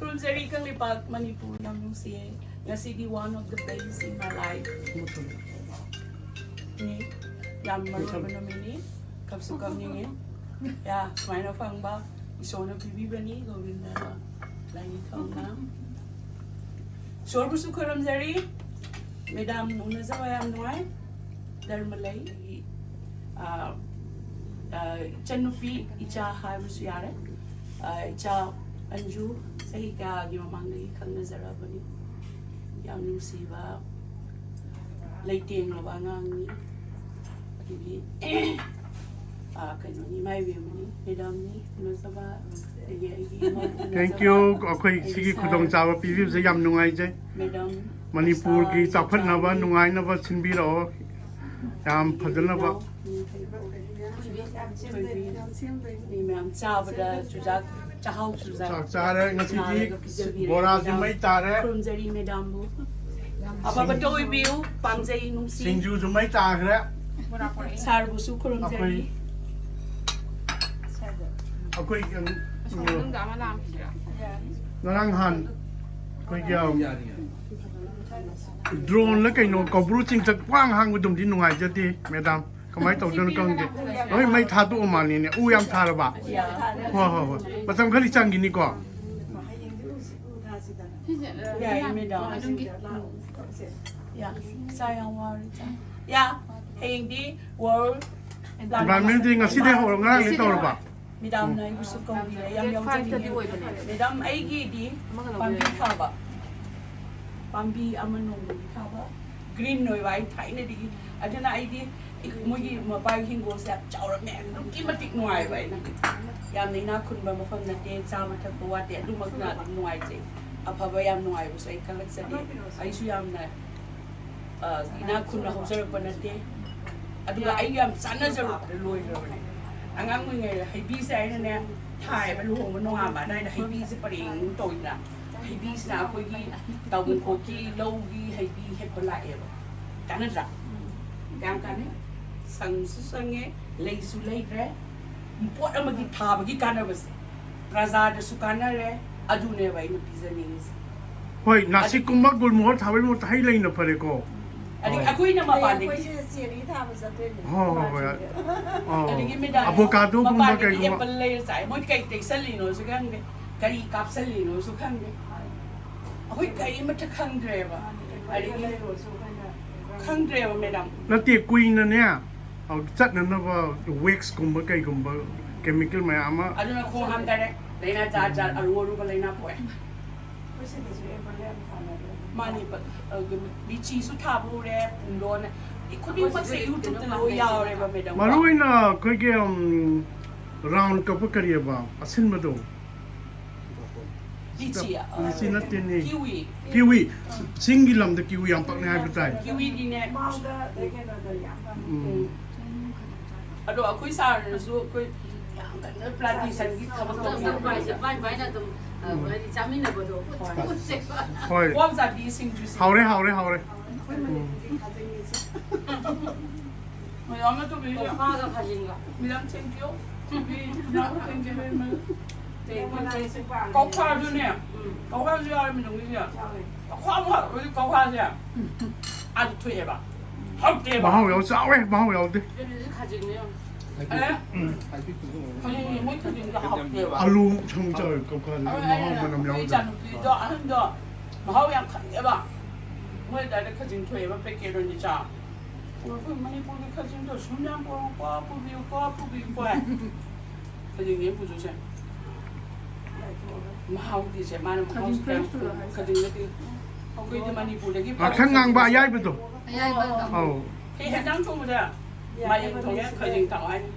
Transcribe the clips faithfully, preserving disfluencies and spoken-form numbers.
ꯈꯨꯔꯨꯝꯖꯔꯤ ꯀꯪꯂꯩꯄꯥꯛ ꯃꯅꯤꯄꯨꯔ, ꯌꯥꯝ ꯅꯨꯡꯁꯤꯌꯦ꯫ ꯉꯁꯤꯗꯤ one of the blessings in my life ꯅꯤ꯫ ꯌꯥꯝ ꯃꯔꯨ ꯑꯣꯏꯕ ꯅꯨꯃꯤꯠꯅꯤ꯫ ꯀꯞꯁꯨ ꯀꯞꯅꯤꯡꯉꯤ꯫ ꯌꯥ, ꯁꯨꯃꯥꯏꯅ ꯐꯪꯕ ꯏꯁꯣꯔꯅ ꯄꯤꯕꯤꯕꯅꯤ, ꯒꯣꯕꯤꯟꯗꯅ, ꯂꯥꯏꯅꯤꯡꯊꯧꯅ꯫ ꯏꯁꯣꯔꯕꯨꯁꯨ ꯈꯨꯔꯨꯝꯖꯔꯤ꯫ ꯃꯦꯗꯥꯝ ꯎꯅꯖꯕ ꯌꯥꯝ ꯅꯨꯡꯉꯥꯏ꯫ ꯙꯔꯃ ꯂꯩ꯫ ꯑꯥ, ꯑꯥ, ꯏꯆꯟꯅꯨꯄꯤ, ꯏꯆꯥ ꯍꯥꯏꯕꯁꯨ ꯌꯥꯔꯦ꯫ ꯑꯥ, ꯏꯆꯥ ꯑꯟꯖꯨ ꯆꯍꯤ ꯀꯌꯥꯒꯤ ꯃꯃꯥꯡꯗꯒꯤ ꯈꯪꯅꯖꯔꯕꯅꯤ꯫ ꯌꯥꯝ ꯅꯨꯡꯁꯤꯕ, ꯂꯩꯇꯦꯡꯂꯕ ꯑꯉꯥꯡꯅꯤ꯫ ꯑꯗꯒꯤ, ꯑꯥ, ꯀꯩꯅꯣꯅꯤ, ꯏꯃꯥ ꯏꯕꯦꯝꯃꯅꯤ, ꯃꯦꯗꯥꯝꯅꯤ, ꯎꯅꯖꯕ, ꯑꯗꯒꯤ ꯑꯩꯒꯤ ꯏꯃꯧ ꯎꯅꯖꯕ, ꯑꯩꯈꯣꯏ ꯑꯩꯒꯤ ꯁꯤꯒꯤ ꯁꯥꯔ, ꯈꯨꯗꯣꯡꯆꯥꯕ ꯄꯤꯕꯤꯕꯁꯦ ꯌꯥꯝ ꯅꯨꯡꯉꯥꯏꯖꯩ꯫ ꯃꯦꯗꯥꯝ ꯃꯅꯤꯄꯨꯔꯒꯤ ꯃꯁꯥ ꯆꯥꯎꯈꯠꯅꯕ, ꯌꯥꯝ ꯅꯨꯡꯉꯥꯏꯅꯕ ꯁꯤꯟꯕꯤꯔꯛꯑꯣ꯫ ꯌꯥꯝ ꯐꯖꯅꯕ꯫ ꯊꯣꯏꯕꯤ, ꯃꯤ ꯃꯌꯥꯝ ꯆꯥꯕꯗ ꯆꯨꯖꯥꯛ, ꯆꯥꯛꯍꯥꯎ ꯆꯨꯖꯥꯛ ꯆꯥꯛ ꯆꯥꯔꯦ ꯉꯁꯤꯗꯤ꯫ ꯊꯥꯔꯒ ꯄꯤꯖꯕꯤꯔꯦ ꯕꯣꯔꯥꯁꯨ ꯃꯦꯗꯥꯝ꯫ ꯃꯩ ꯇꯥꯔꯦ꯫ ꯈꯨꯔꯨꯝꯖꯔꯤ ꯃꯦꯗꯥꯝꯕꯨ꯫ ꯑꯐꯕꯇ ꯑꯣꯏꯕꯤꯌꯨ, ꯄꯥꯝꯖꯩ, ꯅꯨꯡꯁꯤ꯫ ꯁꯤꯡꯖꯨꯁꯨ ꯃꯩ ꯇꯥꯈ꯭ꯔꯦ꯫ ꯁꯥꯔꯕꯨꯁꯨ ꯈꯨꯔꯨꯝꯖꯔꯤ꯫ ꯑꯩꯈꯣꯏ ꯑꯩꯈꯣꯏ, ꯎꯝ, ꯃꯅꯨꯡꯗ ꯑꯃ ꯂꯥꯛꯑꯝꯁꯤꯔꯥ? ꯉꯔꯥꯡ ꯅꯍꯥꯟ ꯑꯩꯈꯣꯏꯒꯤ, ꯎꯝ, ꯗ꯭ꯔꯣꯟꯂ ꯀꯩꯅꯣ ꯀꯧꯕ꯭ꯔꯨ ꯆꯤꯡꯊꯛ ꯄꯥꯡ ꯍꯥꯡꯕꯗꯨꯝꯗꯤ ꯅꯨꯡꯉꯥꯏꯖꯗꯦ, ꯃꯦꯗꯥꯝ꯫ ꯀꯃꯥꯏꯅ ꯇꯧꯗꯣꯏꯅꯣ ꯈꯪꯗꯦ꯫ ꯂꯣꯏ ꯃꯩ ꯊꯥꯗꯣꯛꯑ ꯃꯥꯜꯂꯤꯅꯦ꯫ ꯎ ꯌꯥꯝ ꯊꯥꯔꯕ? ꯍꯣꯏ, ꯍꯣꯏ, ꯍꯣꯏ꯫ ꯃꯇꯝ ꯈꯔꯗꯤ ꯆꯪꯈꯤꯅꯤꯀꯣ꯫ ꯁꯤꯁꯦ, ꯑ, ꯌꯥꯏꯌꯦ, ꯃꯦꯗꯥꯝ꯫ ꯑꯗꯨꯝꯒꯤ ꯌꯥ, ꯏꯆꯥ ꯌꯥꯝ ꯋꯥꯔꯦ, ꯏꯆꯥ꯫ ꯌꯥ, ꯍꯌꯦꯡꯗꯤ World Environment Day ꯉꯁꯤꯗꯩ ꯍꯧꯔ, ꯉꯔꯥꯡꯗꯩ ꯇꯧꯔꯕ? ꯃꯦꯗꯥꯝꯅ ꯑꯩꯕꯨꯁꯨ ꯀꯧꯕꯤꯔꯦ, ꯌꯥꯝ ꯗꯦꯠ ꯐꯥꯏꯚꯇꯗꯤ ꯌꯥꯎꯖꯅꯤꯡꯉꯦ꯫ ꯑꯣꯏꯕꯅꯦ꯫ ꯃꯦꯗꯥꯝ, ꯑꯩꯒꯤꯗꯤ ꯑꯃꯒ ꯂꯧꯕ ꯄꯥꯝꯕꯤ ꯌꯥꯏ꯫ ꯊꯥꯕ, ꯄꯥꯝꯕꯤ ꯑꯃ ꯅꯣꯡꯃꯒꯤ ꯊꯥꯕ, green ꯑꯣꯏꯕ, ꯑꯩ ꯊꯥꯏꯅꯗꯒꯤ꯫ ꯑꯗꯨꯅ ꯑꯩꯗꯤ ꯃꯣꯏꯒꯤ ꯃꯄꯥꯒꯤ ꯍꯤꯡꯒꯣꯜꯁꯦ ꯌꯥꯝ ꯆꯥꯎꯔꯝꯃꯦ, ꯑꯗꯨꯛꯀꯤ ꯃꯇꯤꯛ ꯅꯨꯡꯉꯥꯏꯕ ꯑꯩꯅ꯫ ꯌꯥꯝꯅ ꯏꯅꯥꯛ ꯈꯨꯟꯕ ꯃꯐꯝ ꯅꯠꯇꯦ, ꯆꯥꯕ ꯊꯛꯄ ꯋꯥꯠꯇꯦ, ꯑꯗꯨꯃꯛꯅ ꯑꯗꯨꯝ ꯅꯨꯡꯉꯥꯏꯖꯩ꯫ ꯑꯐꯕ ꯌꯥꯝ ꯅꯨꯡꯉꯥꯏꯕꯁꯨ ꯑꯩ ꯈꯜꯂꯛꯆꯗꯦ꯫ ꯑꯩꯁꯨ ꯌꯥꯝꯅ, ꯑ, ꯏꯅꯥꯛ ꯈꯨꯟꯅ ꯍꯧꯖꯔꯛꯄ ꯅꯠꯇꯦ꯫ ꯑꯗꯨꯒ ꯑꯩꯒ ꯌꯥꯝ ꯆꯥꯟꯅꯖꯔꯨꯕꯗ ꯂꯣꯏꯈ꯭ꯔꯕꯅꯦ꯫ ꯑꯉꯥꯡ ꯑꯣꯏꯔꯤꯉꯩꯗ ꯍꯩꯕꯤꯁꯦ ꯑꯩꯅꯅꯦ ꯊꯥꯏꯕ, ꯂꯨꯍꯣꯡꯕ ꯅꯣꯡꯉꯥꯟꯕ ꯑꯗꯥꯏꯗ ꯍꯩꯕꯤꯁꯦ ꯄꯔꯦꯡ ꯇꯧꯋꯤꯗꯅ꯫ ꯍꯩꯕꯤꯁꯤꯅ ꯑꯩꯈꯣꯏꯒꯤ ꯇꯥꯕꯨꯡꯈꯣꯛꯀꯤ ꯂꯧꯒꯤ ꯍꯩꯕꯤ ꯍꯦꯛꯄ ꯂꯥꯛꯑꯦꯕ꯫ ꯀꯥꯟꯅꯗ꯭ꯔꯥ? ꯌꯥꯝ ꯀꯥꯟꯅꯩ꯫ ꯁꯪꯁꯨ ꯁꯪꯉꯦ, ꯂꯩꯁꯨ ꯂꯩꯈ꯭ꯔꯦ꯫ ꯄꯣꯠ ꯑꯃꯒꯤ ꯊꯥꯕꯒꯤ ꯀꯥꯟꯅꯕꯁꯦ ꯄ꯭ꯔꯖꯥꯗꯁꯨ ꯀꯥꯟꯅꯔꯦ, ꯑꯗꯨꯅꯦꯕ ꯑꯩꯅ ꯄꯤꯖꯅꯤꯡꯉꯤꯁꯦ꯫ ꯍꯣꯏ, ꯅꯥꯁꯤꯛꯀꯨꯝꯕ ꯒꯨꯜꯃꯣꯍꯣꯔ ꯊꯥꯕꯒꯤ ꯃꯍꯨꯠꯇ ꯍꯩ ꯂꯩꯅ ꯐꯔꯦꯀꯣ꯫ ꯑꯗꯒꯤ ꯑꯩꯈꯣꯏꯅ ꯃꯄꯥꯟꯗꯒꯤ ꯑꯩꯈꯣꯏꯁꯦ ꯆꯦꯔꯤ ꯊꯥꯕ ꯆꯠꯇꯣꯏꯅꯦ꯫ ꯍꯣꯏ, ꯍꯣꯏ, ꯍꯣꯏ꯫ ꯑꯣ꯫ ꯑꯗꯒꯤ ꯃꯦꯗꯥꯝ ꯑꯕꯣꯀꯥꯗꯣꯒꯨꯝꯕ ꯃꯄꯥꯟꯗꯒꯤ ꯀꯩꯒꯨꯝꯕ꯫ ꯑꯦꯄꯜ ꯂꯩꯔ ꯆꯥꯏ꯫ ꯃꯣꯏ ꯀꯩ ꯇꯩꯁꯜꯂꯤꯅꯣꯁꯨ ꯈꯪꯗꯦ, ꯀꯔꯤ ꯀꯥꯞꯁꯜꯂꯤꯅꯣꯁꯨ ꯈꯪꯗꯦ꯫ ꯑꯩꯈꯣꯏ ꯀꯔꯤꯃꯠꯇ ꯈꯪꯗ꯭ꯔꯦꯕ꯫ ꯑꯗꯒꯤ ꯈꯪꯗ꯭ꯔꯦꯕ ꯃꯦꯗꯥꯝ꯫ ꯅꯠꯇꯦ, ꯀꯨꯏꯅꯅꯦ, ꯑ, ꯆꯠꯅꯅꯕ ꯋꯦꯛꯁꯀꯨꯝꯕ ꯀꯩꯒꯨꯝꯕ ꯀꯦꯃꯤꯀꯦꯜ ꯃꯌꯥꯝ ꯑꯃ꯫ ꯑꯗꯨꯅ ꯈꯣꯡ ꯍꯥꯝꯊꯔꯦ, ꯂꯥꯏꯅꯥ ꯖꯥꯠ ꯖꯥꯠ ꯑꯔꯨ ꯑꯔꯨꯕ ꯂꯥꯏꯅꯥ ꯄꯣꯛꯑꯦ꯫ ꯑꯩꯈꯣꯏ ꯁꯤꯗꯁꯨ ꯑꯦꯄꯜ ꯌꯥꯝ ꯊꯥꯅꯕꯅꯦ꯫ ꯃꯥꯅꯤ, ꯄ-, ꯑ, ꯂꯤꯆꯤꯁꯨ ꯊꯥꯕ ꯎꯔꯦ, ꯄꯨꯡꯗꯣꯟ, ꯑꯩ ꯈꯨꯗꯤꯡꯃꯛꯁꯦ ꯌꯨꯇ꯭ꯌꯨꯕꯇ ꯂꯣꯏ ꯌꯥꯎꯔꯦꯕ ꯃꯦꯗꯥꯝ꯫ ꯃꯔꯨ ꯑꯣꯏꯅ ꯑꯩꯈꯣꯏꯒꯤ, ꯎꯝ, ꯔꯥꯎꯟ ꯀꯞꯄ ꯀꯔꯤꯑꯕ ꯑꯁꯤꯟꯕꯗꯣ? ꯂꯤꯆꯤ, ꯑ, ꯂꯤꯆꯤ ꯅꯠꯇꯦꯅꯦ꯫ ꯀꯤꯋꯤ꯫ ꯀꯤꯋꯤ꯫ ꯆꯤꯡꯒꯤ ꯂꯝꯗ ꯀꯤꯋꯤ ꯌꯥꯝ ꯄꯛꯅꯩ ꯍꯥꯏꯕ ꯇꯥꯏ꯫ ꯀꯤꯋꯤꯗꯤꯅꯦ꯫ ꯃꯥꯎꯗ ꯀꯩꯅꯣꯗ ꯌꯥꯝ ꯄꯥꯝꯃꯦ꯫ ꯎꯝ꯫ ꯑꯗꯣ ꯑꯩꯈꯣꯏ ꯁꯥꯔꯅꯁꯨ ꯑꯩꯈꯣꯏ ꯌꯥꯝ ꯀꯟꯅ ꯄ꯭ꯂꯥꯟꯇꯦꯁꯟꯒꯤ ꯊꯕꯛ ꯇꯧꯕꯤꯌꯦ꯫ ꯄꯥꯏꯁꯦ ꯄꯥꯏ ꯄꯥꯏꯅ ꯑꯗꯨꯝ ꯑ, ꯍꯥꯏꯗꯤ ꯆꯥꯃꯤꯟꯅꯕꯗꯣ ꯎꯠꯁꯦꯕ꯫ ꯍꯣꯏ꯫ ꯀ꯭ꯋꯥꯛ ꯖꯥꯇꯤ ꯁꯤꯡꯖꯨꯁꯦ꯫ ꯍꯥꯎꯔꯦ, ꯍꯥꯎꯔꯦ, ꯍꯥꯎꯔꯦ꯫ ꯑꯩꯈꯣꯏ ꯃꯅꯤꯄꯨꯔꯒꯤ ꯈꯥꯖꯤꯡꯒꯤꯁꯦ꯫ ꯃꯌꯥꯝꯅ ꯇꯧꯕꯤꯔꯤꯁꯦ꯫ ꯀꯧꯈꯥꯒ ꯈꯥꯖꯤꯡꯒ꯫ Madam, thank you꯫ Madam, thank you very much꯫ Thank you, thank you. ꯀꯧꯈꯥꯗꯨꯅꯦ꯫ ꯎꯝ꯫ ꯀꯧꯈꯥꯁꯨ ꯌꯥꯎꯔꯦ ꯃꯦꯗꯥꯝꯒꯤꯁꯦ꯫ ꯌꯥꯎꯔꯦ꯫ ꯀꯧꯈꯥ ꯑꯃ ꯍꯥꯞꯄꯗꯤ ꯀꯧꯈꯥꯁꯦ꯫ ꯑꯗꯨ ꯊꯣꯛꯑꯦꯕ꯫ ꯍꯥꯎꯇꯦꯕ꯫ ꯃꯍꯥꯎ ꯌꯥꯎ ꯆꯥꯎꯋꯦ, ꯃꯍꯥꯎ ꯌꯥꯎꯗꯦ꯫ ꯑꯗꯨꯗꯤ ꯈꯥꯖꯤꯡꯅꯦ ꯌꯥꯝ꯫ ꯑꯦ? ꯈꯥꯖꯤꯡ ꯃꯣꯏ ꯈꯥꯖꯤꯡꯗꯣ ꯍꯥꯎꯇꯦꯕ꯫ ꯑꯂꯨ ꯁꯪ ꯆꯥꯎꯋꯦ ꯀꯧꯈꯥꯗꯤ ꯑꯗꯨ ꯃꯍꯥꯎ ꯑꯩꯅ ꯃꯅꯝ ꯑꯩꯈꯣꯏ ꯌꯥꯎꯗꯦ꯫ ꯏꯆꯥꯅꯨꯄꯤꯗꯣ ꯑꯍꯟꯗꯣ ꯃꯍꯥꯎ ꯌꯥꯝ ꯈꯪꯉꯦꯕ꯫ ꯃꯣꯏ ꯑꯗꯥꯏꯗ ꯈꯥꯖꯤꯡ ꯊꯣꯛꯑꯦꯕ ꯄꯦꯀꯦꯠ ꯑꯣꯏꯅ ꯆꯥ꯫ ꯑꯩꯈꯣꯏ ꯃꯅꯤꯄꯨꯔꯒꯤ ꯈꯥꯖꯤꯡꯗꯣ ꯁꯨꯝ ꯌꯥꯝ ꯄꯨꯔꯛꯄ, ꯄꯨꯕꯤꯌꯨꯀꯣ, ꯄꯨꯕꯤꯌꯨꯀꯣ ꯍꯥꯏ꯫ ꯈꯥꯖꯤꯡꯅꯦ ꯄꯨꯗꯣꯏꯁꯦ꯫ ꯃꯍꯥꯎꯗꯤꯁꯦ ꯃꯥꯅ ꯃꯍꯥꯎꯁꯦ ꯀꯌꯥꯝ ꯈꯥꯖꯤꯡ ꯅꯠꯇꯦ꯫ ꯑꯩꯈꯣꯏꯗꯤ ꯃꯅꯤꯄꯨꯔꯗꯒꯤ ꯉꯥꯛꯁꯪ ꯉꯥꯡꯕ ꯑꯌꯥꯏꯕꯗꯣ꯫ ꯑꯌꯥꯏꯕꯗꯣ꯫ ꯑꯧ꯫ ꯁꯤ ꯍꯦꯟꯖꯥꯡ ꯊꯣꯡꯕꯗ ꯃꯥꯏꯔꯦꯟ ꯊꯣꯡꯉꯦ ꯈꯥꯖꯤꯡ ꯊꯥꯛꯑꯣ ꯍꯥꯏꯅꯤ꯫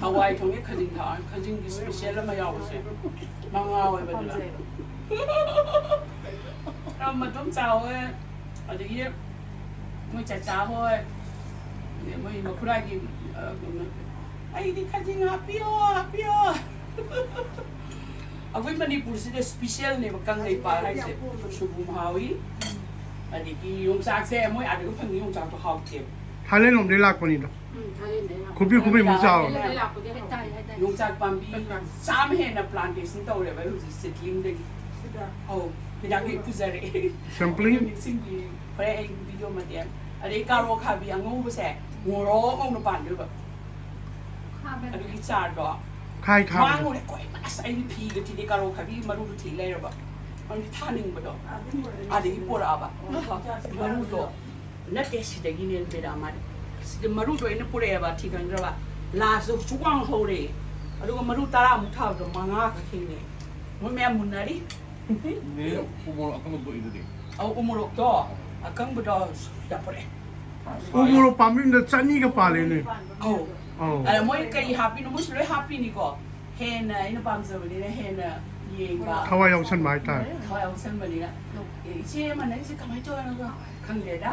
ꯍꯋꯥꯏ ꯊꯣꯡꯉꯦ ꯈꯥꯖꯤꯡ ꯊꯥꯛꯑꯣ ꯍꯥꯏꯅꯤ꯫ ꯈꯥꯖꯤꯡꯒꯤ special ꯑꯃ ꯌꯥꯎꯕꯁꯦ꯫ ꯃꯉꯥ ꯑꯣꯏꯕꯗꯨꯅ꯫ ꯃꯗꯨꯝ ꯆꯥꯎꯋꯦ꯫ ꯑꯗꯒꯤ ꯃꯣꯏ ꯆꯥꯆꯥ ꯍꯣꯏ, ꯑꯗꯩ ꯃꯣꯏ ꯃꯈꯨꯔꯥꯒꯤ, ꯑ, "ꯑꯩꯗꯤ ꯈꯖꯤꯡ ꯍꯥꯞꯄꯤꯌꯣ, ꯍꯥꯞꯄꯤꯌꯣ"꯫ ꯑꯩꯈꯣꯏ ꯃꯅꯤꯄꯨꯔꯁꯤꯗ specialꯅꯦꯕ ꯀꯪꯂꯩꯄꯥꯛ ꯍꯥꯏꯁꯦ꯫ ꯁꯣꯏꯕꯨꯝ ꯍꯥꯎꯏ, ꯑꯗꯒꯤ ꯌꯣꯡꯆꯥꯛꯁꯦ ꯃꯣꯏ ꯑꯥꯗꯒ ꯐꯪꯉꯤ ꯌꯣꯡꯆꯥꯛꯇꯣ ꯍꯥꯎꯇꯦꯕ꯫ ꯊꯥꯏꯂꯦꯟ ꯂꯣꯝꯗꯒꯤ ꯂꯥꯛꯄꯅꯤꯗ꯫ ꯈꯨꯕꯤ ꯈꯨꯕꯤꯃꯨꯛ ꯆꯥꯎ꯫ ꯌꯣꯡꯆꯥꯛ ꯄꯥꯝꯕꯤ ꯆꯥꯝꯃ ꯍꯦꯟꯅ plantation ꯇꯧꯔꯦꯕ ꯑꯩ ꯍꯧꯖꯤꯛ seedlingꯗꯒꯤ꯫ ꯑꯧ, ꯍꯤꯗꯥꯛꯀꯤ ꯄꯨꯖꯔꯛꯑꯦ꯫ Sampling? ꯅꯤꯡꯁꯤꯡꯕꯤ꯫ ꯍꯣꯔꯦꯟ ꯑꯩ video ꯃꯇꯦꯛ ꯑꯃ꯫ ꯑꯗꯩ ꯀꯥꯔꯣ ꯈꯥꯕꯤ ꯑꯉꯧꯕꯁꯦ ꯉꯧꯔꯣꯛ ꯉꯧꯅ ꯄꯥꯟꯗꯣꯏꯕ꯫ ꯑꯗꯨꯒꯤ ꯆꯥꯔꯗꯣ ꯈꯥꯏ ꯈꯥꯕꯗꯣ꯫ ꯃꯥꯡꯉꯨꯔꯦ꯫ ꯀꯣꯏꯃ-, ꯑꯁ, ꯑꯩꯗꯤ ꯐꯤꯒ ꯊꯤꯗꯦ, ꯀꯥꯔꯣ ꯈꯥꯕꯤ ꯃꯔꯨꯗꯣ ꯊꯤ ꯂꯩꯔꯕ꯫ ꯃꯔꯨꯗꯤ ꯊꯥꯅꯤꯡꯕꯗꯣ꯫ ꯑꯥꯗꯒꯤ ꯄꯣꯔꯛꯑꯕ꯫ ꯃꯔꯨꯗꯣ꯫ ꯅꯠꯇꯦ, ꯁꯤꯗꯒꯤꯅꯦ ꯕꯦꯔꯥ ꯃꯥꯗꯤ꯫ ꯁꯤꯗ ꯃꯔꯨꯗꯣ ꯑꯩꯅ ꯄꯨꯔꯛꯑꯦꯕ, ꯊꯤꯒꯟꯈ꯭ꯔꯕ꯫ Lastꯇ ꯁꯨꯛ ꯋꯥꯡ ꯍꯧꯔꯦ꯫ ꯑꯗꯨꯒ ꯃꯔꯨ ꯇꯔꯥꯃꯨꯛ ꯊꯥꯕꯗꯣ ꯃꯉꯥ ꯈꯛ ꯍꯤꯡꯉꯦ꯫ ꯃꯣꯏ ꯃꯌꯥꯝ ꯃꯨꯟꯅꯔꯤ꯫ ꯅꯦ, ꯎꯃꯣꯔꯣꯛ ꯑꯀꯪꯕ ꯄꯨꯔꯛꯏꯗꯨꯗꯤ꯫ ꯑꯧ, ꯎꯃꯣꯔꯣꯛꯇꯣ ꯑꯀꯪꯕꯗꯣ ꯌꯥꯝ ꯄꯨꯔꯛꯑꯦ꯫ ꯎꯃꯣꯔꯣꯛ ꯄꯥꯝꯕꯤ ꯑꯃꯗ ꯆꯅꯤꯒ ꯄꯥꯜꯂꯦꯅꯦ꯫ ꯑꯧ꯫ ꯑꯧ꯫ ꯑꯗ ꯃꯣꯏ ꯀꯔꯤ ꯍꯥꯞꯄꯤꯅꯣ? ꯃꯣꯏꯁꯨ ꯂꯣꯏ ꯍꯥꯞꯄꯤꯅꯤꯀꯣ꯫ ꯍꯦꯟꯅ ꯑꯩꯅ ꯄꯥꯝꯖꯕꯅꯤꯅ ꯍꯦꯟꯅ ꯌꯦꯡꯕ꯫ ꯊꯋꯥꯏ ꯌꯥꯎꯁꯟꯕ ꯍꯥꯏꯇꯥꯔꯦ꯫ ꯊꯋꯥꯏ ꯌꯥꯎꯁꯟꯕꯅꯤꯅ꯫ ꯏꯆꯦ ꯑꯃꯅ ꯑꯩꯁꯦ ꯀꯃꯥꯏꯅ ꯇꯧꯔꯤꯅꯣ ꯈꯪꯗꯦꯗ꯫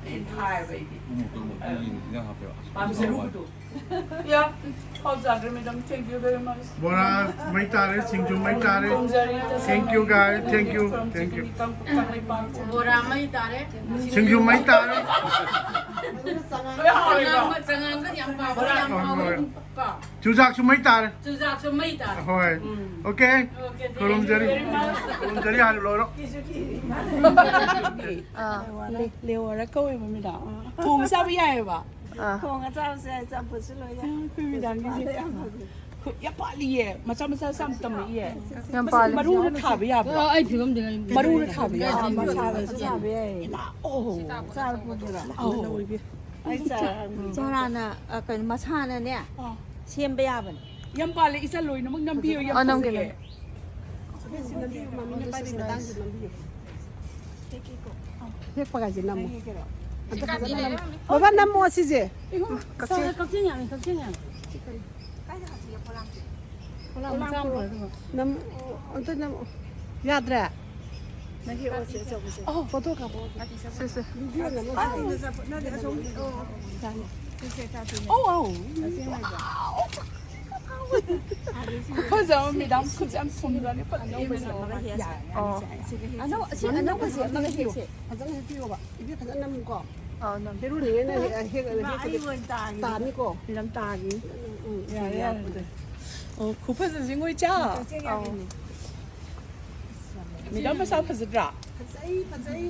ꯑꯩꯅ ꯍꯥꯏꯕ ꯑꯩꯗꯤ꯫ ꯎꯃꯣꯔꯣꯛꯇꯣ ꯃꯇꯨꯝ ꯌꯦꯡꯉ ꯏꯟꯖꯥꯡ ꯍꯥꯞꯄꯦꯕ꯫ ꯑꯁ, ꯄꯥꯝꯖꯔꯨꯕꯗꯣ꯫ ꯌꯥ, ꯄꯥꯎ ꯆꯥꯗ꯭ꯔꯦ, madam. Thank you very much. ꯕꯣꯔꯥ ꯃꯩ ꯇꯥꯔꯦ, ꯁꯤꯡꯖꯨ ꯃꯩ ꯇꯥꯔꯦ꯫ ꯈꯨꯔꯨꯝꯖꯔꯤ, ꯇꯁꯦꯡꯅ꯫ Thank you, guys. Thank you. From Thank you. ꯆꯤꯡꯃꯤ ꯀꯪ-, ꯀꯪꯂꯩꯄꯥꯛ꯫ ꯕꯣꯔꯥ ꯃꯩ ꯇꯥꯔꯦ꯫ ꯁꯤꯡꯖꯨ ꯃꯩ ꯇꯥꯔꯦ꯫ ꯂꯣꯏ ꯍꯥꯎꯔꯦꯀꯣ? ꯆꯉꯥꯡꯒ, ꯆꯉꯥꯡꯒ ꯌꯥꯝ ꯄꯥꯝꯕ, ꯌꯥꯝ ꯍꯣꯏ, ꯍꯥꯎꯋꯦ꯫ ꯍꯣꯏ꯫ ꯀꯣ? ꯆꯨꯖꯥꯛꯁꯨ ꯃꯩ ꯇꯥꯔꯦ꯫ ꯆꯨꯖꯥꯛꯁꯨ ꯃꯩ ꯇꯥꯔꯦ꯫ ꯍꯣꯏ꯫ ꯎꯝ꯫ Okay꯫ Okay, thank you ꯈꯨꯔꯨꯝꯖꯔꯤ꯫ Very much꯫ ꯈꯨꯔꯨꯝꯖꯔꯤ ꯍꯥꯟꯅ ꯂꯣꯏꯔꯣ꯫ ꯑꯥ꯫ ꯂꯦ-, ꯂꯦꯋꯔ ꯀꯧꯋꯦꯕ, madam꯫ ꯊꯣꯡ ꯆꯥꯕ ꯌꯥꯏꯑꯕ꯫ ꯑꯥ꯫ ꯊꯣꯡꯉ ꯆꯥꯕꯁꯨ ꯌꯥꯏ, ꯆꯝꯐꯨꯠꯁꯨ ꯂꯣꯏ ꯌꯥꯏ꯫ ꯑꯩꯈꯣꯏ madamꯒꯤꯁꯦ ꯌꯥꯝ ꯐꯖꯩ꯫ ꯌꯥꯝ ꯄꯥꯜꯂꯤꯌꯦ, ꯃꯆꯥ ꯃꯆꯥ ꯌꯥꯝ ꯇꯝꯃꯛꯏꯌꯦ꯫ ꯌꯥꯝ ꯃꯁꯤ ꯄꯥꯜꯂꯤ꯫ ꯃꯔꯨꯅ ꯊꯥꯕ ꯌꯥꯕ꯭ꯔꯣ? ꯑ, ꯑꯩ ꯐꯤꯕꯝꯗꯤ ꯉꯥꯏ-, ꯃꯔꯨꯅ ꯊꯥꯕ ꯌꯥꯕ꯭ꯔꯣ? ꯃꯁꯥꯗꯁꯨ ꯊꯥꯕ ꯌꯥꯏ꯫ ꯏꯃꯥ, ꯑꯣ꯫ ꯆꯥꯔ ꯄꯨꯗꯣꯏꯔꯣ? ꯑꯧ꯫ ꯑꯩ ꯆꯥꯔ ꯎꯝ꯫ ꯆꯥꯔꯥꯅ, ꯑ, ꯀꯩꯅꯣ, ꯃꯁꯥꯅꯅꯦ, ꯑꯥ꯫ ꯁꯦꯝꯕ ꯌꯥꯕꯅꯦ꯫ ꯌꯥꯝ ꯄꯥꯜꯂꯦ, ꯏꯆꯟ ꯂꯣꯏꯅꯃꯛ ꯅꯝꯕꯤꯌꯨ, ꯌꯥꯝ ꯑ, ꯅꯝꯒꯦ, ꯐꯖꯩꯌꯦ꯫ ꯅꯝꯒꯦ꯫ ꯁꯤ ꯅꯝꯕꯤꯌꯨ, ꯃꯃꯤꯅ ꯄꯥꯏꯕꯤ ꯃꯇꯥꯡꯁꯤ ꯅꯝꯕꯤꯌꯨ꯫ ꯍꯦꯛꯄꯒꯥꯏꯁꯦ ꯅꯝꯃꯣ꯫ ꯑꯝꯇ ꯐꯖꯅ ꯅꯝꯃꯣ꯫ ꯕꯕꯥ, ꯅꯝꯃꯣ ꯁꯤꯁꯦ꯫ ꯀꯛꯆꯤꯡ꯫ ꯀꯛꯆꯤꯡ ꯌꯥꯝꯃꯤ, ꯀꯛꯆꯤꯡ ꯌꯥꯝꯃꯤ꯫ ꯄꯣꯂꯥꯡ ꯃꯆꯥ ꯑꯃ ꯄꯨꯔꯛꯑꯣ꯫ ꯅꯝ-, ꯑꯝꯇ ꯅꯝ-, ꯌꯥꯗ꯭ꯔꯦ? ꯅꯪꯒꯤ ꯑꯣ, ꯁꯤ ꯑꯆꯧꯕꯁꯦ꯫ ꯑꯣ, ꯐꯣꯇꯣ ꯀꯥꯞꯄꯛꯑꯣ꯫ ꯁꯦ, ꯁꯦ꯫ ꯚꯤꯗꯤꯑꯣ ꯅꯝꯃꯣ꯫ ꯅꯪꯒꯤ ꯑꯆꯧꯕ-, ꯑꯣ, ꯌꯥꯅꯤ꯫ ꯁꯦ, ꯁꯦ, ꯆꯥꯁꯦ꯫ ꯑꯣ, ꯑꯣ꯫ ꯈꯨꯐꯖ ꯑꯃ, ꯃꯦꯗꯥꯝ, ꯈꯨꯠꯁꯦ ꯌꯥꯝ ꯊꯨꯝꯗ꯭ꯔꯅꯦ? ꯐꯖꯩꯌꯦ, ꯑꯅꯧꯕꯁꯦ ꯃꯦꯗꯥꯝ꯫ ꯑꯃꯒ ꯍꯦꯛ ꯌꯥꯔꯦ, ꯑꯣ꯫ ꯌꯥꯔꯦ, ꯁꯦ꯫ ꯑꯅꯧ-, ꯑꯁꯤ ꯑꯅꯧꯕꯁꯦ ꯑꯃꯒ ꯍꯦꯛꯁꯦ꯫ ꯐꯖꯅ ꯍꯦꯛꯄꯤꯌꯣꯕ꯫ ꯏꯕꯤ ꯐꯖꯅ ꯅꯝꯃꯨꯀꯣ꯫ ꯑꯥ, ꯅꯪ ꯍꯦꯔꯣꯅꯤꯅ ꯍꯦꯛ, ꯍꯦꯛ, ꯍꯦꯛ, ꯍꯦꯛ, ꯇꯥꯅꯤꯀꯣ? ꯐꯤꯂꯝ ꯇꯥꯒꯤ꯫ ꯎꯝ, ꯎꯝ, ꯌꯥꯔꯦ, ꯌꯥꯔꯦ꯫ ꯑꯣ, ꯈꯨꯐꯖꯁꯤ ꯉꯣꯏ ꯆꯥ꯫ ꯑꯧ꯫ ꯃꯦꯗꯥꯝ ꯃꯁꯥ ꯐꯖꯗ꯭ꯔꯥ? ꯐꯖꯩ, ꯐꯖꯩ꯫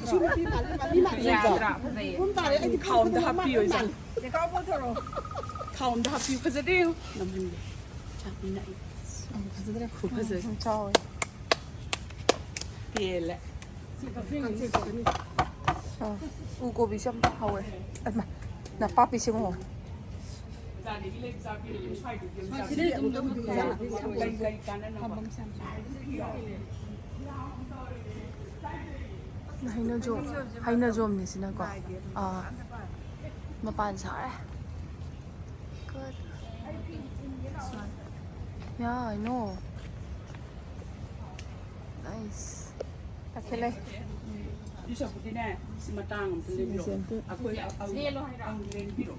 ꯏꯁꯨ ꯅꯨꯄꯤ ꯃꯥꯜꯂꯦ, ꯃꯥꯜꯂꯦ, ꯃꯥꯜꯂꯦ꯫ ꯐꯖꯩꯀꯣ? ꯐꯖꯩ꯫ ꯒꯨꯝ ꯇꯥꯔꯦ, ꯑꯩꯗꯤ ꯈꯥꯎ ꯑꯝꯗ ꯈꯪꯗꯦ, ꯍꯥꯞꯄꯤꯌꯣ, ꯃꯥꯜꯂꯦ, ꯏꯆꯥ꯫ ꯃꯥꯜꯂꯦ꯫ ꯈꯥꯎ ꯑꯝꯗ ꯍꯥꯞꯄꯤꯌꯨ, ꯐꯖꯗꯦ ꯌꯦꯡꯉꯨ꯫ ꯅꯝꯍꯟꯒꯦ꯫ ꯆꯥꯛ ꯃꯤꯅ ꯑꯩ꯫ ꯐꯖꯗ꯭ꯔꯦ꯫ ꯈꯨꯐꯖꯁꯤ꯫ ꯎꯝ, ꯆꯥꯎꯋꯦ꯫ ꯄꯦꯜꯂꯦ꯫ ꯑꯥ, ꯎ ꯀꯣꯕꯤꯁꯨ ꯌꯥꯝ ꯍꯧꯋꯦ꯫ ꯑꯩꯃꯥ, ꯅꯄꯥꯛꯄꯤꯁꯦ ꯑꯃꯨꯛ ꯍꯧꯋꯦ꯫ ꯍꯩꯅꯧꯖꯣꯝ, ꯍꯩꯅꯧꯖꯣꯝꯅꯤ ꯁꯤꯅꯀꯣ꯫ ꯑꯥ, ꯃꯄꯥꯟ ꯁꯥꯔꯦ꯫ Good. Yeah, I know. Nice. ꯇꯈꯦꯜꯂꯩ꯫ ꯁꯤ ꯁꯔꯨꯛꯄꯨꯗꯤꯅꯦ, ꯁꯤ ꯃꯇꯥꯡ ꯑꯝꯇ ꯂꯦꯟꯕꯤꯔꯣ꯫ ꯁꯤ ꯑꯝꯇ ꯑꯩꯈꯣꯏ ꯑꯪ-, ꯂꯦꯜꯂꯣ ꯍꯥꯏꯔꯣ? ꯑꯪ ꯂꯦꯟꯕꯤꯔꯣ꯫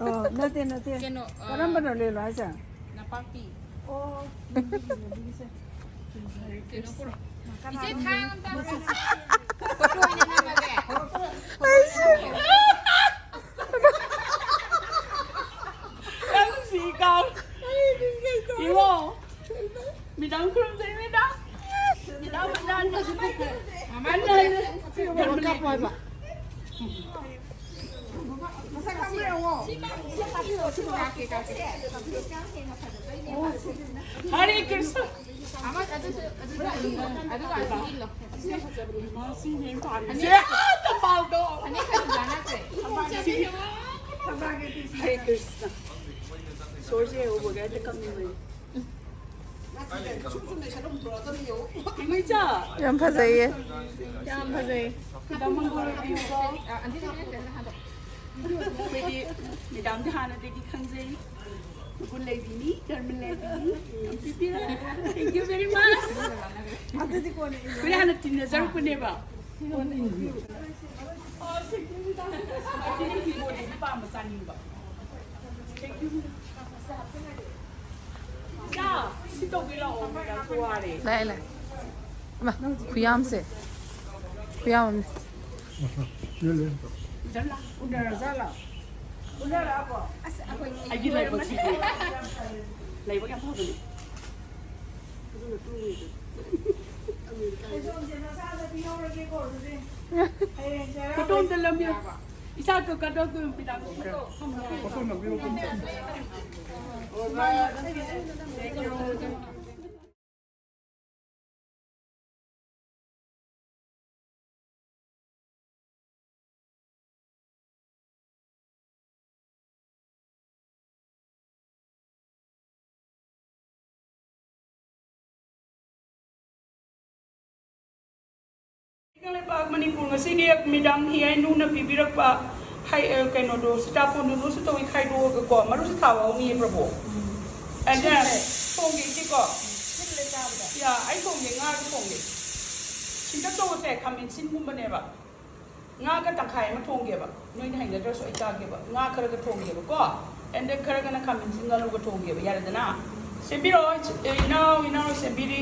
ꯑꯣ, ꯅꯠꯇꯦ, ꯅꯠꯇꯦ꯫ ꯀꯩꯅꯣ, ꯑ, ꯀꯔꯝꯕꯅꯣ ꯂꯦꯜꯂꯣ ꯍꯥꯏꯁꯦ? ꯅꯄꯥꯛꯄꯤ꯫ ꯑꯣ, ꯂꯦꯟꯕꯤꯒꯦ, ꯂꯦꯟꯕꯤꯒꯦꯁꯦ꯫ ꯀꯩꯅꯣ ꯄꯨꯔꯛꯑꯣ꯫ ꯏꯆꯦ, ꯊꯥꯡ ꯑꯝꯇ ꯄꯨꯔꯛꯑꯣ꯫ ꯐꯣꯇꯣ ꯑꯣꯏꯅ ꯅꯝꯃꯒꯦ꯫ ꯐꯣꯇꯣ ꯑꯣꯏꯅ ꯅꯝꯃꯒꯦ꯫ ꯌꯥꯝ ꯅꯨꯡꯁꯤ ꯏꯀꯥꯏ꯫ ꯏꯕꯣ꯫ ꯃꯦꯗꯥꯝ ꯈꯨꯔꯨꯝꯖꯔꯤ, ꯃꯦꯗꯥꯝ꯫ Madam, madam, madam. ꯃꯃꯥ ꯈꯨꯔꯨꯝꯖꯔꯤ꯫ ꯀꯥꯞꯄꯣ ꯍꯥꯏꯕ꯫ ꯃꯁꯛ ꯈꯪꯕ꯭ꯔꯥ ꯌꯦꯡꯉꯣ꯫ ꯀꯥꯞꯀꯦ, ꯀꯥꯞꯀꯦ꯫ ꯍꯔꯦ ꯀ꯭ꯔꯤꯁꯅ꯫ ꯑꯃ, ꯑꯗꯨꯁꯨ, ꯑꯗꯨꯁꯨ ꯑꯗꯨꯒ ꯑꯁꯤ ꯏꯜꯂꯣ꯫ ꯃꯥ ꯁꯤꯅꯦ ꯑꯩꯅ ꯄꯥꯝꯃꯤꯁꯦ꯫ ꯐꯅꯦꯛ, ꯇꯝꯕꯥꯜꯗꯣ꯫ ꯐꯅꯦꯛ ꯈꯔ ꯆꯥꯟꯅꯗ꯭ꯔꯦ꯫ ꯍꯔꯦ ꯀ꯭ꯔꯤꯁꯅ꯫ ꯏꯁꯣꯔꯁꯦ ꯎꯕꯒ ꯍꯦꯛꯇ ꯀꯞꯅꯤꯡꯕꯅꯤ꯫ ꯏꯃꯩꯆꯥ! ꯌꯥꯝ ꯐꯖꯩꯌꯦ꯫ ꯌꯥꯝ ꯐꯖꯩ꯫ ꯐꯤꯂꯝ ꯑꯃ ꯂꯣꯏꯕꯤꯌꯨꯀꯣ꯫ ꯑꯩꯈꯣꯏꯗꯤ ꯃꯦꯗꯥꯝꯗꯤ ꯍꯥꯟꯅꯗꯒꯤ ꯈꯪꯖꯩ꯫ ꯃꯒꯨꯟ ꯂꯩꯕꯤꯅꯤ, ꯙꯔꯃ ꯂꯩꯕꯤꯅꯤ꯫ ꯌꯥꯝ ꯄꯤꯕꯤꯔꯦ꯫ Thank you very much꯫ ꯑꯩꯈꯣꯏ ꯍꯥꯟꯅ ꯇꯤꯟꯅꯖꯔꯛꯄꯅꯦꯕ꯫ ꯑꯩꯗꯤ ꯐꯤꯔꯣꯜꯗꯤ ꯄꯥꯝꯕ ꯆꯥꯅꯤꯡꯕ꯫ Thank you꯫ ꯏꯆꯥ, ꯁꯤ ꯇꯧꯕꯤꯔꯛꯑꯣ, ꯃꯦꯗꯥꯝꯁꯨ ꯋꯥꯔꯦ꯫ ꯂꯥꯛꯑꯦ, ꯂꯥꯛꯑꯦ꯫ ꯏꯃꯥ, ꯈꯨꯌꯥꯝꯁꯦ꯫ ꯈꯨꯌꯥꯝ ꯑꯃꯅꯦ꯫ ꯎꯅꯔꯖꯥꯠꯂꯣ? ꯎꯅꯔꯛꯑꯕꯣ? ꯑꯁ, ꯑꯩꯈꯣꯏ ꯑꯩꯒꯤ ꯂꯥꯏꯕꯛꯁꯤꯗꯤ ꯂꯥꯏꯕꯛ ꯌꯥꯝ ꯐꯕꯅꯦ꯫ ꯑꯗꯨꯅ ꯇꯨꯝꯃꯤꯗꯣ꯫ ꯑꯩꯁꯨ ꯑꯝꯇ ꯅꯁꯥꯗ ꯄꯤꯍꯧꯔꯒꯦꯀꯣ, ꯑꯗꯨꯗꯤ꯫ ꯍꯌꯦꯡ ꯆꯩꯔꯥꯎ ꯐꯣꯇꯣ ꯑꯝꯇ ꯂꯧꯕꯤꯌꯨ꯫ ꯏꯁꯥ ꯀ-, ꯀꯩꯅꯣ ꯇꯧ-, ꯃꯦꯗꯥꯝ꯫ ꯐꯣꯇꯣ ꯅꯝꯕꯤꯌꯨ꯫ ꯂꯩꯕꯥꯛ ꯃꯅꯤꯄꯨꯔ ꯉꯁꯤꯒꯤ ꯃꯦꯗꯥꯝ ꯍꯤꯌꯥꯏꯅꯨꯅ ꯄꯤꯕꯤꯔꯛꯄ ꯍꯩ, ꯑ, ꯀꯩꯅꯣꯗꯣ, ꯁꯤꯇꯥꯐꯣꯟꯗꯣ ꯅꯣꯏꯁꯨ ꯇꯧꯏ ꯈꯥꯏꯗꯣꯛꯑꯒꯀꯣ, ꯃꯔꯨꯁꯨ ꯊꯥꯕ ꯍꯧꯅꯤꯌꯦ ꯄ꯭ꯔꯚꯨ꯫ ꯑꯗ ꯊꯣꯡꯒꯦ ꯏꯆꯦꯀꯣ꯫ ꯌꯥ, ꯑꯩ ꯊꯣꯡꯒꯦ, ꯉꯥꯒ ꯊꯣꯡꯒꯦ꯫ ꯁꯤꯟꯇꯛ ꯇꯧꯕꯁꯦ ꯈꯥꯃꯦꯟ ꯁꯤꯟꯒꯨꯝꯕꯅꯦꯕ꯫ ꯉꯥꯒ ꯇꯪꯈꯥꯏ ꯑꯃ ꯊꯣꯡꯒꯦꯕ꯫ ꯅꯣꯏꯅ ꯍꯩꯅꯗ꯭ꯔꯁꯨ ꯑꯩ ꯆꯥꯒꯦꯕ꯫ ꯉꯥ ꯈꯔꯒ ꯊꯣꯡꯒꯦꯕꯀꯣ꯫ And then ꯈꯔꯒꯅ ꯈꯥꯃꯦꯟ ꯁꯤꯟ ꯉꯥꯂꯨꯒ ꯊꯣꯡꯒꯦꯕ꯫ ꯌꯥꯔꯦꯗꯅ? ꯁꯦꯝꯕꯤꯔꯛꯑꯣ, ꯏꯆ-, ꯏꯅꯥꯎ, ꯏꯅꯥꯎ ꯁꯦꯝꯕꯤꯔꯤ꯫